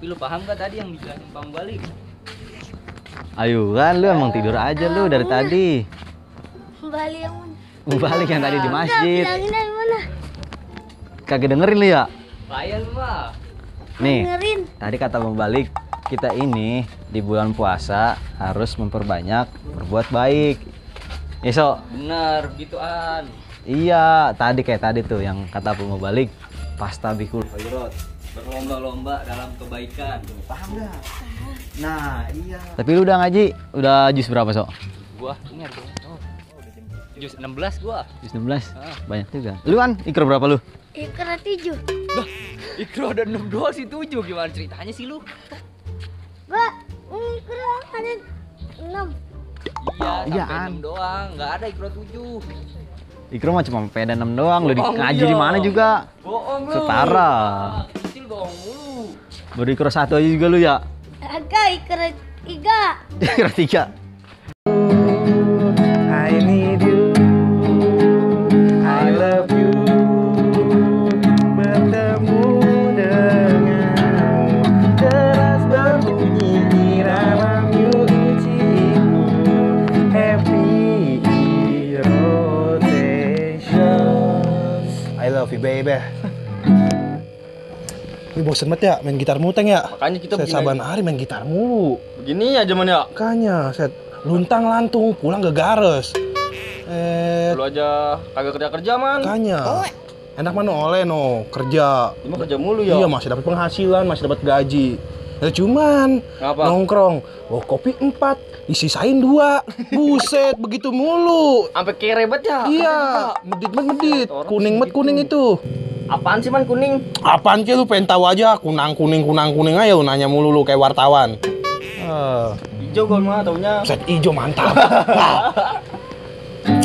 Tapi lu paham gak tadi yang dijelasin Bang Balik? Ayo kan lu emang tidur aja lu dari tadi. Balik yang mana? Balik yang tadi di masjid. Bilangin dari mana? Kagak dengerin lu ya? Payah lu mah. Nih, Dengerin. tadi kata Bang Balik, kita ini di bulan puasa harus memperbanyak berbuat baik. Iso? Bener, begituan. Iya, tadi kayak tadi tuh yang kata Bang Balik, pastabikul khairat. Berlomba-lomba dalam kebaikan. Paham gak? Nah, iya. Tapi lu udah ngaji, udah jus berapa, Sok? Gua ini ada. Jus 16 gua. Jus 16? Banyak juga. Lu kan ikro berapa lu? Ikra 7. Lah, Ikro ada 6 doang sih 7. Gimana ceritanya sih lu? Gua Ikra ada 6. Iya, Iya, sampai An. 6 doang. Enggak ada Ikro 7. Ikro mah cuma peda 6 doang, lu Bohong, ngaji iya. di mana juga? Bohong lu. Setara. Kecil bohong mulu. Baru ikro 1 aja juga lu ya? Agak Ikra 3. Ikro 3. I need you, I love you. Bertemu denganmu, deras berbunyi irama musicku. Happy rotation. I love you baby. Ini bosen banget ya main gitar muteng ya. Makanya kita Saya begini saban hari main gitar mulu. Begini aja man ya. Makanya set luntang lantung pulang gak gares. Lu aja kagak kerja-kerja man. Makanya enak mana oleh no kerja. Cuma kerja mulu ya. Iya masih dapat penghasilan, masih dapat gaji. Ya cuman Ngapa? nongkrong, kopi 4, disisain 2. Buset, begitu mulu. Sampai kere banget ya. Iya, medit, Orang kuning segitu. kuning itu. Apaan sih man kuning? Apaan sih lu pengen tahu aja, kunang kuning aja lu nanya mulu lu kayak wartawan. Hijau gua mah taunya. Set ijo mantap.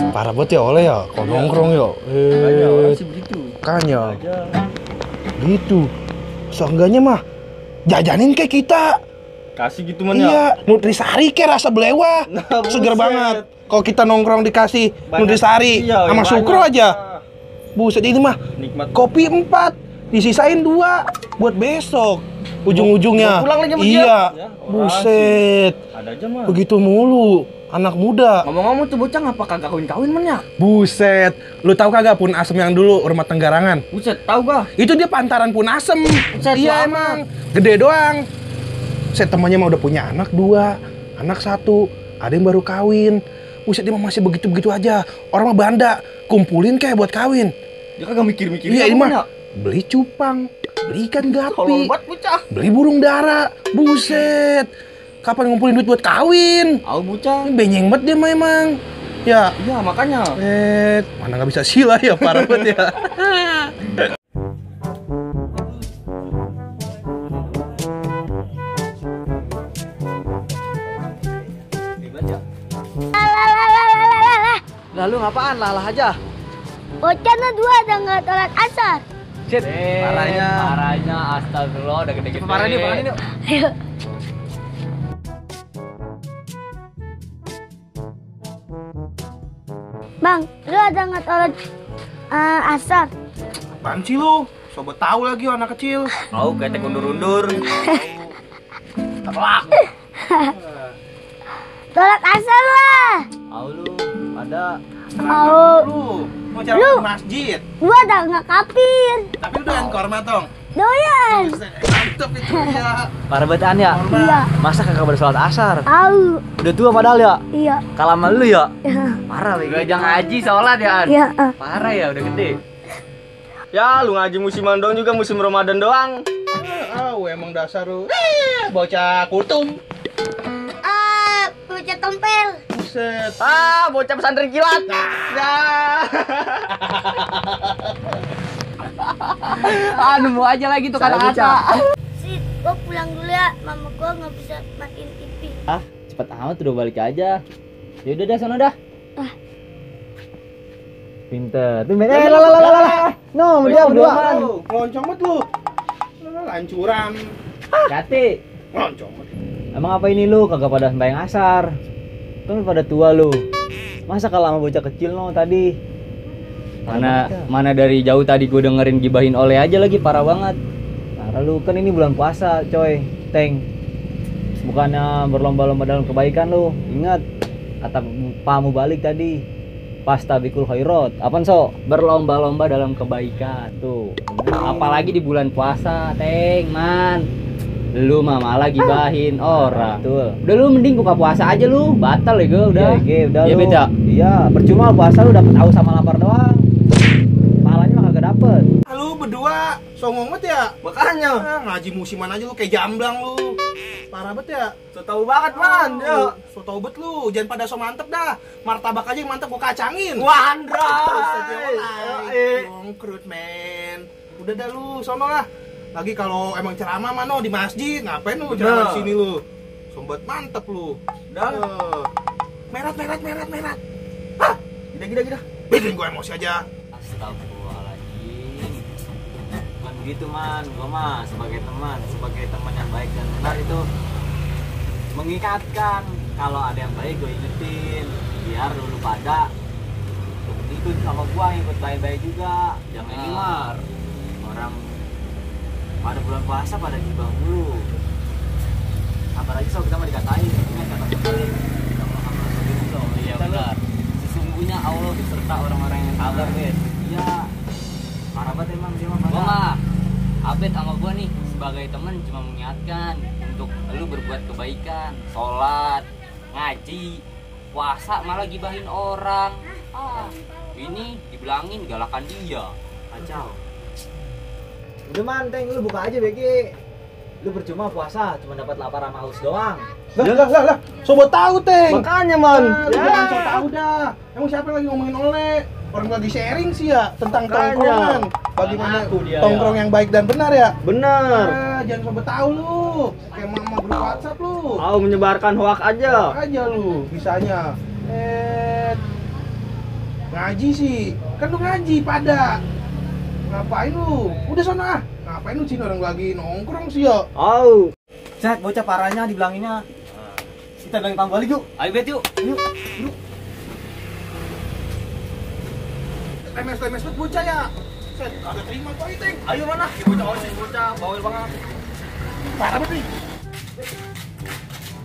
Parah banget ya oleh ya, kalau nongkrong ya. Banyak orang sih begitu. Makanya Aja. gitu. Seenggaknya mah jajanin kayak kita. Kasih gitu man ya. Iya, Nutrisari kayak rasa belewah. Nah, Seger buset. banget. Kalau kita nongkrong dikasih Banyak. Nutrisari Iya, sama banyak. Sukro aja. Buset ini mah Nikmat. kopi 4, disisain 2 buat besok. Ujung-ujungnya. Mau pulang lagi sama dia? Iya. Ya, Buset. Ada aja mah. Begitu mulu. Anak muda. Ngomong-ngomong tuh bocah ngapa kagak kawin-kawin man ya? Buset. Lu tahu kagak Pun Asem yang dulu rumah Tenggarangan? Buset, tahu gak? Itu dia pantaran Pun Asem. Buset, Iya lama. emang. Gede doang. Saya temannya mah udah punya anak 2, anak 1, ada yang baru kawin. Buset dia mah masih begitu-begitu aja. Orang mah banda, kumpulin kayak buat kawin. Dia kagak mikir-mikir. Iya ini Man, mah beli cupang, beli ikan Tolong gapi, banget bocah. beli burung dara. Buset. Kapan ngumpulin duit buat kawin? Au bocah. Ini benyeng banget dia mah emang. Ya, Iya makanya. mana nggak bisa sila ya parah banget ya. Lalu ngapaan? Lalah aja. Bocah na 2 ada nggak sholat asar. Shit. Parahnya astagfirullah udah gede-gede. Parahin yuk. Ayo. Bang, lu ada nggak sholat asar? Apaan sih lu? Sobat tahu lagi anak kecil. Au ketek undur-undur. Sholat asar lah. Au lu ada. Mau. Lu mau Lu. jalan ke masjid. Lu ada nggak kapir? Tapi lu doyan korma tong. Doyan. Mantep itu ya. Parah banget ya? Iya. Masa kagak pada sholat asar? Tahu. Udah tua padahal ya? Iya. Kalah sama lu ya? Iya. Parah lagi. Gak jangan ngaji sholat ya An. Iya. Parah ya udah gede. Ya lu ngaji musiman doang juga musim Ramadan doang. Emang dasar lu. Bocah kultum. Bocah tompel. Buset. Bocah pesantren kilat. Ya. Nemu aja lagi tuh kata-kata. Sit, gua pulang dulu ya. Mama gua nggak bisa matiin TV. Cepet amat udah balik aja. Ya udah dah sana dah. Pinter. Tuh main. Lah. No, dia berdua. Loncong banget lu. Lancuran. Hati. Loncong banget. Emang apa ini lu kagak pada sembahyang asar? Kan pada tua lu. Masa kalah sama bocah kecil no tadi? Mana dari jauh tadi gue dengerin gibahin oleh aja lagi parah banget. Lalu kan ini bulan puasa, coy, Teng. Bukannya berlomba-lomba dalam kebaikan lu. Ingat kata pamu balik tadi. Pastabikul khairat. Apaan, So? Berlomba-lomba dalam kebaikan. Tuh. Apalagi di bulan puasa, Teng, man. Lu mah malah gibahin orang. Betul. Udah lu mending buka puasa aja lu. Batal ya gue udah. Udah Iya, lu. beda. Iya, percuma puasa lu dapet haus sama lapar doang. Pahalanya mah kagak dapet. Lu berdua songong banget ya? Makanya. Ngaji musiman aja lu kayak jamblang lu. Parah banget ya? So tahu banget man. Ya. So tau bet lu, jangan pada so mantep dah. Martabak aja yang mantep gua kacangin. Wah, Andra. Bongkrut men. Udah dah lu, sono lah. Lagi kalau emang ceramah mah no di masjid, ngapain lu ceramah di sini lu? Sobat mantep lu. Dah. Merat. Hah? Gida. Bikin gua emosi aja. Astagfirullahaladzim. Bukan begitu, man. Gua mah sebagai teman yang baik dan benar itu mengingatkan kalau ada yang baik gue ingetin biar lu pada ikut sama gua, ikut baik-baik juga. Jangan ngimar. Orang pada bulan puasa pada gibah mulu. Apalagi so kita mah dikatain, ingat kata Muhammad. Iya benar. Sesungguhnya Allah beserta orang-orang yang sabar, Bet. Iya. Parah banget emang dia mah. Gua mah Abed sama gua nih sebagai teman cuma mengingatkan untuk lu berbuat kebaikan, sholat, ngaji, puasa malah gibahin orang. Ini dibilangin galakan dia. Kacau. Udah man, Teng, lu buka aja BG. Lu percuma puasa, cuma dapat lapar sama haus doang. Lah. Sobat tahu, Teng. Makanya man. Jangan so tahu dah. Emang siapa yang lagi ngomongin oleh? Orang lagi sharing sih ya tentang Makanya. tongkrongan. Bagaimana Aku dia, tongkrong yang baik dan benar ya? Bener. Jangan sobat tahu lu. Kayak mama grup WhatsApp lu. Mau menyebarkan hoak aja. Aja lu, bisanya. Ngaji sih. Kan lu ngaji pada. Ngapain lu? Udah sana. Ngapain lu sini orang lagi nongkrong sih ya? Oh. Cek, bocah parahnya dibilanginnya. Kita bilangin pam balik yuk. Ayo Bet yuk. Yuk. Lemes buat bocah ya. Set, kagak terima gua Teng. Ayo mana? Bocah, bawel banget. Parah banget nih.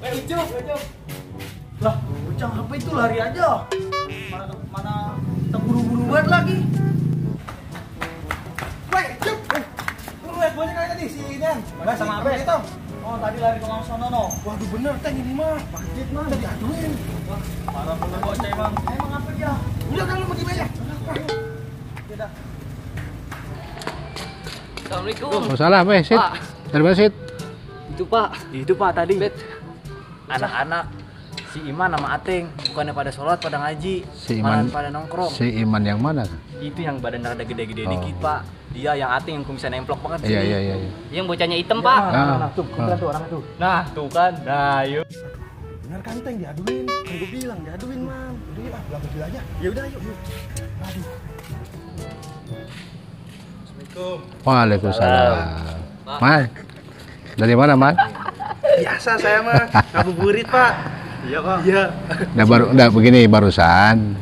Ucup. Lah, bocah apa itu lari aja? Mana terburu-buru banget lagi. Weh, cup. Lu lihat bocah kali tadi si Dan. Mas sama Abed. Itu. Oh, tadi lari ke sono no. Waduh bener Teng ini mah. Masjid mah udah diaduin. Parah bener bocah emang. Emang apa ya? Udah kan lu pergi aja. Assalamualaikum. Masalah apa ya, Sid? Pak. Dari mana, Sid? Itu Pak tadi. Bet. Anak-anak si Iman sama Ateng bukannya pada sholat, pada ngaji, Si malah Iman- pada nongkrong. Si Iman yang mana? Itu yang badan rada gede-gede Oh. dikit, Pak. Dia yang Ateng yang kumisnya nemplok banget di Iya, sini. iya. Yang bocahnya hitam, Pak. Tuh, Orang itu. Nah, tuh kan. Nah, yuk. Bener kan Teng diaduin. Kan gua bilang diaduin, Man. Udah ya, bilang kecil aja. Ya udah yuk. Aduh. Assalamualaikum. Waalaikumsalam. Man, dari mana, Man? Biasa saya mah ngabuburit, Pak. Iya, Pak. Iya. Nah, begini barusan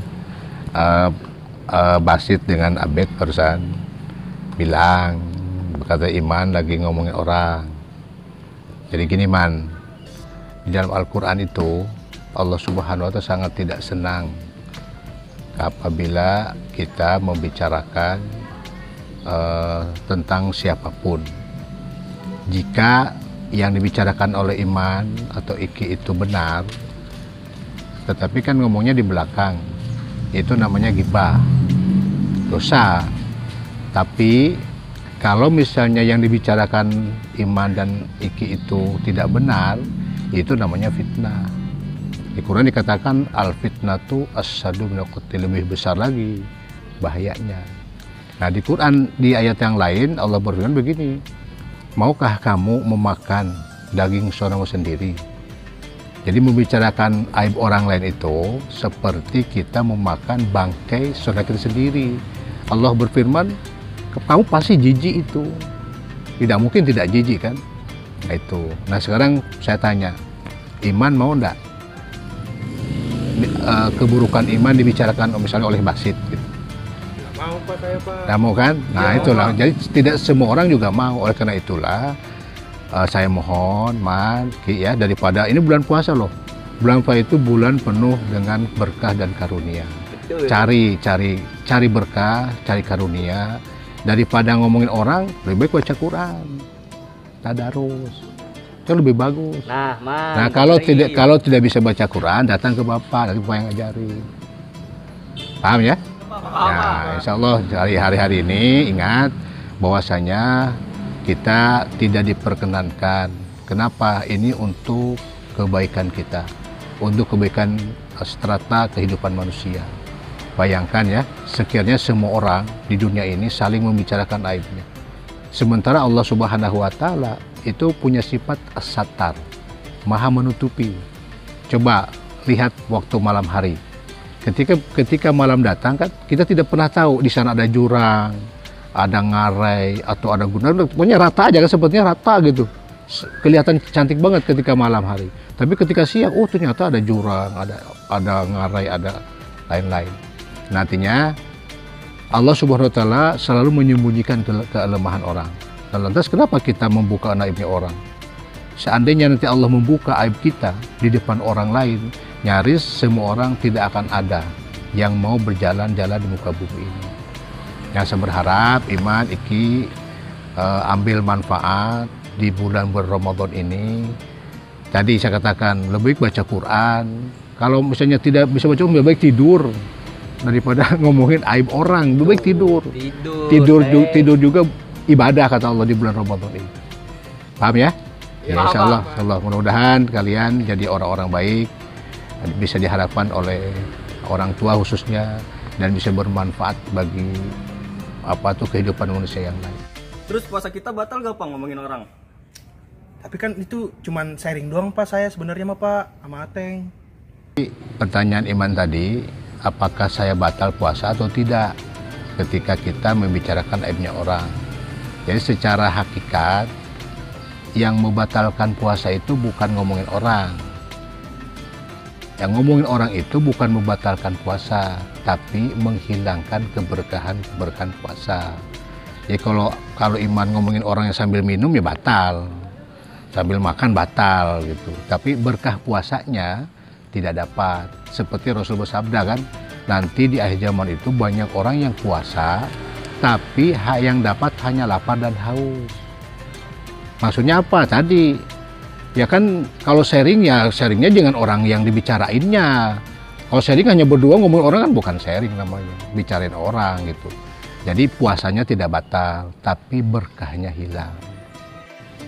Basit dengan Abed barusan bilang, kata Iman lagi ngomongin orang. Jadi gini, Man, di dalam Al-Quran itu Allah Subhanahu wa Ta'ala sangat tidak senang apabila kita membicarakan tentang siapapun. Jika yang dibicarakan oleh Iman atau Iki itu benar, tetapi kan ngomongnya di belakang, itu namanya ghibah, dosa. Tapi kalau misalnya yang dibicarakan Iman dan Iki itu tidak benar, itu namanya fitnah. Di Quran dikatakan al-fitnatu asyaddu minal qatl, lebih besar lagi bahayanya. Nah, di Quran di ayat yang lain Allah berfirman begini, maukah kamu memakan daging saudaramu sendiri? Jadi membicarakan aib orang lain itu seperti kita memakan bangkai saudara kita sendiri. Allah berfirman, kamu pasti jijik itu. Tidak mungkin tidak jijik kan? Nah itu. Nah sekarang saya tanya, Iman mau enggak keburukan Iman dibicarakan misalnya oleh Basit gitu? Mau. Pak saya Pak. Nggak mau kan? Nah Ya, itulah. Pak. Jadi tidak semua orang juga mau. Oleh karena itulah saya mohon, Ki ya, daripada ini bulan puasa loh. Bulan puasa itu bulan penuh dengan berkah dan karunia. Betul. Cari berkah, cari karunia. Daripada ngomongin orang, lebih baik baca Quran, tadarus. Itu lebih bagus. Nah, Man. Nah, kalau tidak bisa baca Quran, datang ke Bapak, nanti Bapak yang ngajarin. Paham ya? Nah, insya Allah hari-hari ini ingat bahwasanya kita tidak diperkenankan. Kenapa? Ini untuk kebaikan kita, untuk kebaikan strata kehidupan manusia. Bayangkan ya, sekiranya semua orang di dunia ini saling membicarakan aibnya. Sementara Allah Subhanahu wa Ta'ala itu punya sifat as-sattar, maha menutupi. Coba lihat waktu malam hari. Ketika malam datang kan kita tidak pernah tahu di sana ada jurang, ada ngarai atau ada gunung. Pokoknya rata aja kan, sepertinya rata gitu. Kelihatan cantik banget ketika malam hari. Tapi ketika siang, oh ternyata ada jurang, ada ngarai, ada lain-lain. Nantinya Allah Subhanahu wa Ta'ala selalu menyembunyikan kelemahan orang. Dan lantas kenapa kita membuka aibnya orang? Seandainya nanti Allah membuka aib kita di depan orang lain, nyaris semua orang tidak akan ada yang mau berjalan-jalan di muka bumi ini. Yang saya berharap Iman, Iki ambil manfaat di bulan Ramadan ini. Tadi saya katakan lebih baik baca Quran. Kalau misalnya tidak bisa baca Quran, lebih baik tidur daripada ngomongin aib orang. Lebih baik tidur. Tidur juga ibadah kata Allah di bulan Ramadan ini. Paham ya? Ya, insya Allah, mudah-mudahan kalian jadi orang-orang baik, bisa diharapkan oleh orang tua khususnya, dan bisa bermanfaat bagi kehidupan manusia yang lain. Terus puasa kita batal gak Pak ngomongin orang? Tapi kan itu cuman sharing doang Pak saya sebenarnya mah Pak sama Ateng. Pertanyaan Iman tadi, apakah saya batal puasa atau tidak ketika kita membicarakan aibnya orang? Jadi secara hakikat yang membatalkan puasa itu bukan ngomongin orang. Yang ngomongin orang itu bukan membatalkan puasa, tapi menghilangkan keberkahan puasa. Jadi kalau Iman ngomongin orang yang sambil minum ya batal, sambil makan batal gitu. Tapi berkah puasanya tidak dapat. Seperti Rasul bersabda kan, nanti di akhir zaman itu banyak orang yang puasa, tapi yang dapat hanya lapar dan haus. Maksudnya apa tadi? Ya kan kalau sharingnya dengan orang yang dibicarainnya. Kalau sharing hanya berdua ngomongin orang kan bukan sharing namanya, bicarain orang gitu. Jadi puasanya tidak batal, tapi berkahnya hilang.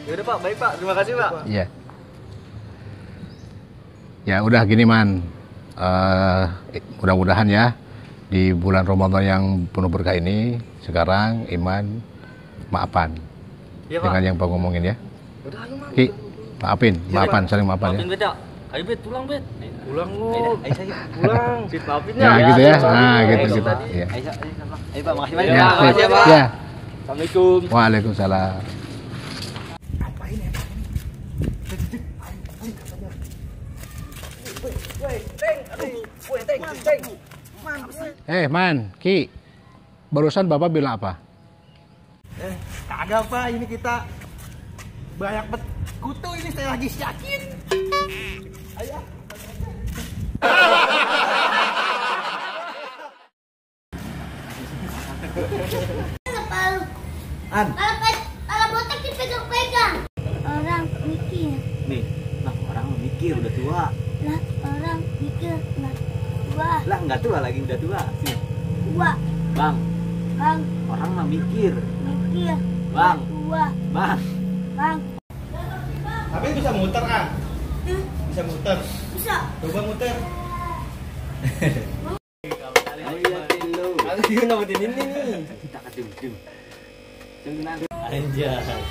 Ya udah Pak, baik Pak. Terima kasih Pak. Iya. Ya udah gini Man. Mudah-mudahan ya di bulan Ramadan yang penuh berkah ini sekarang Iman maafan. Iya Pak. Dengan yang Pak ngomongin ya. Udah ayo Mas. Ki, maafan, saling maafan ya. Maafin Bet ya. Ayo Bet, pulang Bet. Pulang lu. Ayo saya. Pulang. Sit maafin Ya gitu ya. Sorry. Nah Ayo, gitu. tadi. Iya. Ayo Pak, makasih banyak. Ya, makasih ya, Pak. ya. Assalamualaikum. Waalaikumsalam. Man, Ki, barusan Bapak bilang apa? Kagak Pak, ini kita banyak kutu ini saya lagi yakin. Ayo. Kalau botak dipegang-pegang. Orang mikir. Nih, nah orang mikir udah tua. Lah, orang mikir nggak tua. Lah nggak tua lagi, udah tua. Sini. Tua. Bang, Bang, orang mah mikir. mikir. Bang. Tua. Bang. Bang. Tapi bisa muter kan? Bisa muter. Bisa. Coba muter. Ayo liatin lu. Aku juga ngebutin ini nih. Kita kedung-dung. Dengeran. Anjay.